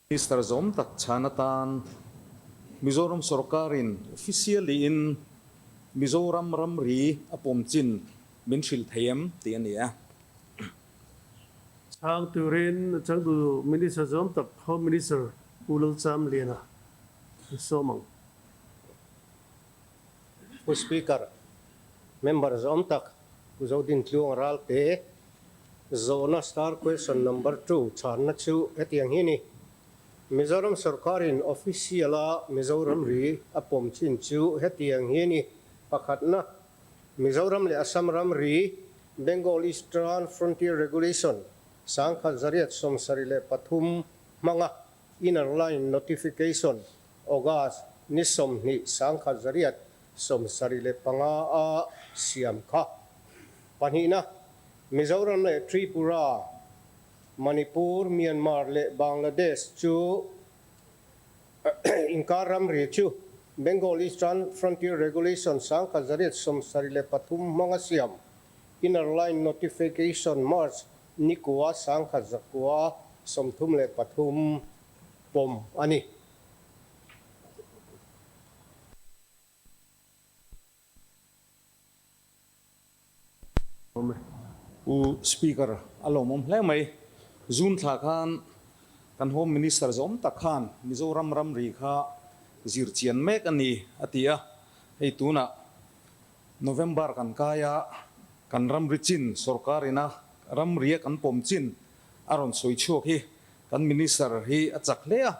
Minister zawm tak chhan atan Mizoram sawrkarin officially in Mizoram ramri a pawm chin min hrilh thei em tih a ni e. Chhang turin changtu Minister zawm tak Home Minister Pu Lalchamliana i sawm ang. Pu Speaker, member zawm tak Pu Zodintluang Ralte zawhna star question number two chhanna chu hetiang hi a ni. Mizoram sorkarin official a Mizoram ri a pawm chin chu hetiang hi a ni. Pakhatna, Mizoram leh Assam ramri Bengal Eastern Frontier Regulation 1973 hmanga Inner Line Notification August ni 20 1975 a siam kha. Pahnihna, Mizoram leh Tripura, Manipur, Myanmar leh Bangladesh chu inkar ramri chu Bengal Eastern Frontier Regulation 1973 hmanga siam Inner Line Notification March ni kua 1933 pawm a ni. Pu Speaker, a lawmawm hle mai. June thla khan kan Home Minister zawm tak khan Mizoram ramri kha zir chian mek a ni a ti a. Hei tunah November kan kai a, kan ramri chin sorkar ina ramria kan pawm chin a rawn sawi chhuak hi kan Minister hi a chak hle a,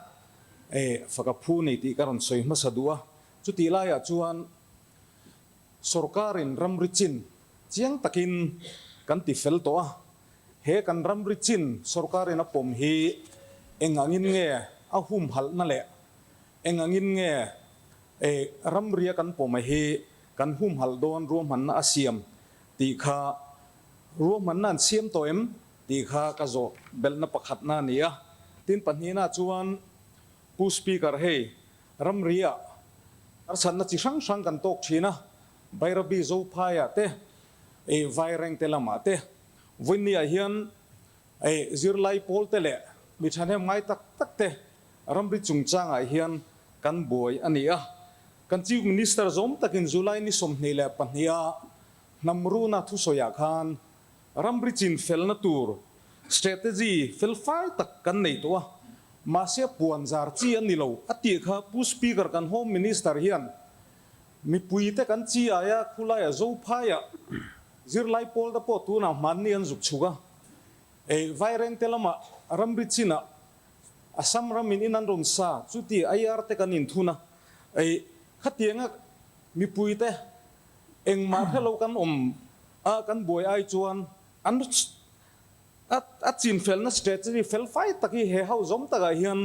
faka phu nei tih ka rawn sawi hmasa duh a. Chutih laiah chuan Sorkarin ramri chin chiang takin kan ti fel tawh a, he kan ramri chin sorkarin a pawm hi eng angin nge a humhalhna leh eng angin nge ramria kan pawm a hi kan humhalh dawn ruahmanna a siam tih kha ruahmanna an siam tawh em tih kha ka zawh belhna pakhatna a ni a. Tin pahnihna chuan Pu Speaker hei Ramri-ah harsatna chi hrang hrang kan tawk thin a, Bairabi Zophaiah te, Vairengte lamah te, Vawinia hian zirlai pawl te leh mi thahnem ngai tak tak te ramri chungchangah hian kan buai a ni a. Kan Chief Minister zawm takin July ni 22 a hnamruna thusawiah khan Ramri chin felna tur strategy fel fai tak kan nei tawh a, mahse puan zar chi a ni lo a tih kha Pu Speaker kan Home Minister hian mipui te kan chi aia khulaia Zophai ah zirlai pawl te pawh tunah hmanni an zuk chhuk a, ei Vairengte lamah ramri chin ah Assam ram in in an rawn sa chuti IR te kan inthun a, ei khatianga mipui te Engmah hrelo kan awm a, kan buai ai chuan an a chinfelna strategy fel fai tak hi he ho zawm takah hian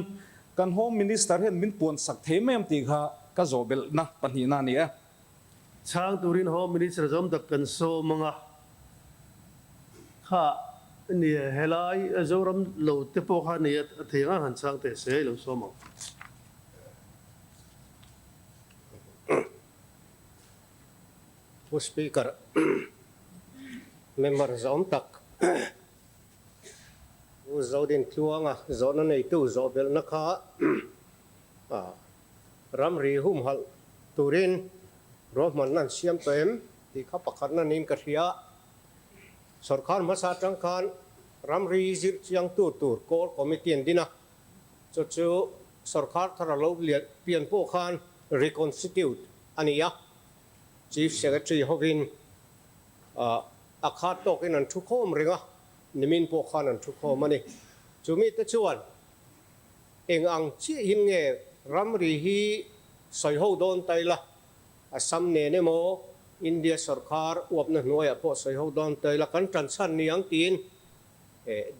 kan Home Minister hian min puan sak thei mai em tih kha ka zawh belhna pahnihna a ni e. Chhang turin Home Minister zawm tak kan sawm ang a, kha ni e, helai Zoram lo te pawh kha ni a thei ang a, han chhang teh se i lo sawm ang. Pu Speaker, member zawm tak Pu Zodintluanga zawhna neitu zawh belhna kha ramri humhalh turin ruahmanna an siam tawh em tih kha pakhatna niin ka hria. Sorkar hmasa atang khan ramri zir chiangtu tur Core Committee an din a, chu chu sorkar thar a lo pian pawh khan reconstitute a ni a, Chief Secretary hovin a khat tawkin an thu khawm reng a, nimin pawh khan an thu khawm a ni. Chumi te chuan eng ang chiahin nge ramri hi sawi ho dawn ta ila, Assam nen emaw India sorkar uapna hnuaiah pawh sawi ho dawn ta ila kan tanchhan ni ang tiin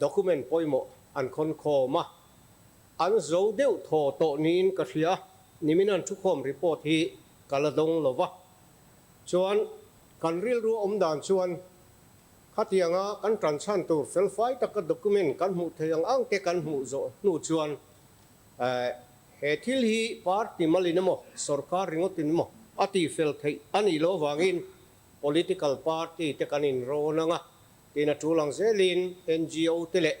document pawimawh an khawn khawm a. An zo deuh thaw tawh niin ka hria, nimin an thukhawm report hi ka la dawng lo va. Chuan kan rilru awm dan chuan khatianga kan tanchhan tur felfai taka document kan hmuh theih ang ang te kan hmuh zawh hnu chuan he thil hi party malin emaw sorkar ringawtin emaw a tihfel theih a nih loh avangin political party te kan inrawn ang a, tin a tul ang zelin NGO te leh.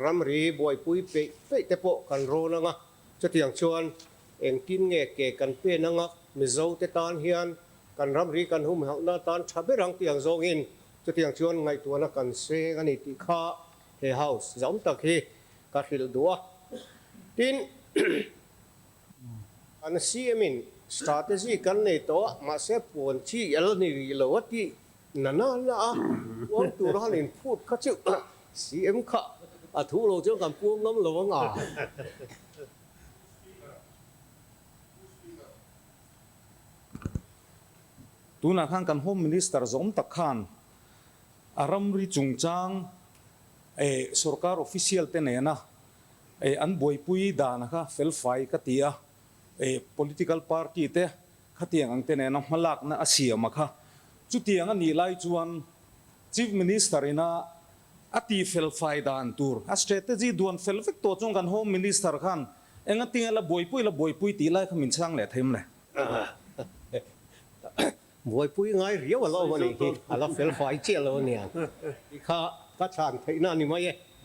Ramri buaipui peih peih te pawh kan rawn ang a, chutiang chuan engtin nge ke kan pen anga Mizo te tan hian kan ramri kan humhalhna tan tha ber ang tih ang zawngin chutiang chuan ngaihtuahna kan seng a ni tih kha he House zam tak hi ka hrilh duh a. Tin, kan CM in strategy kan nei tawh a, mahse puan chi el ni rih lo a tih Na na na a, puang tur han in phut kha chu CM kha a thu lo chuan kan puang ngam lo ang a. Tunah khan kan Home Minister zawm tak khan a ramri chungchang eh sorkar official te nena eh an buaipui dan kha felfai ka ti a, eh political party te Khatiang ang te nena hmalakna a siam a kha. Chutiang a nih lai chuan Chief Minister ina a ti fel fai dan tur, a strategy duan fel vek tawh chuan kan Home Minister khan engatinge la buaipui la buaipui tih lai kha min chhang leh theim le. Buaipui ngai riau a lo awm a nih hi, a la fel fai chiah lo aniang tih kha ka chhan theihna a ni mai e.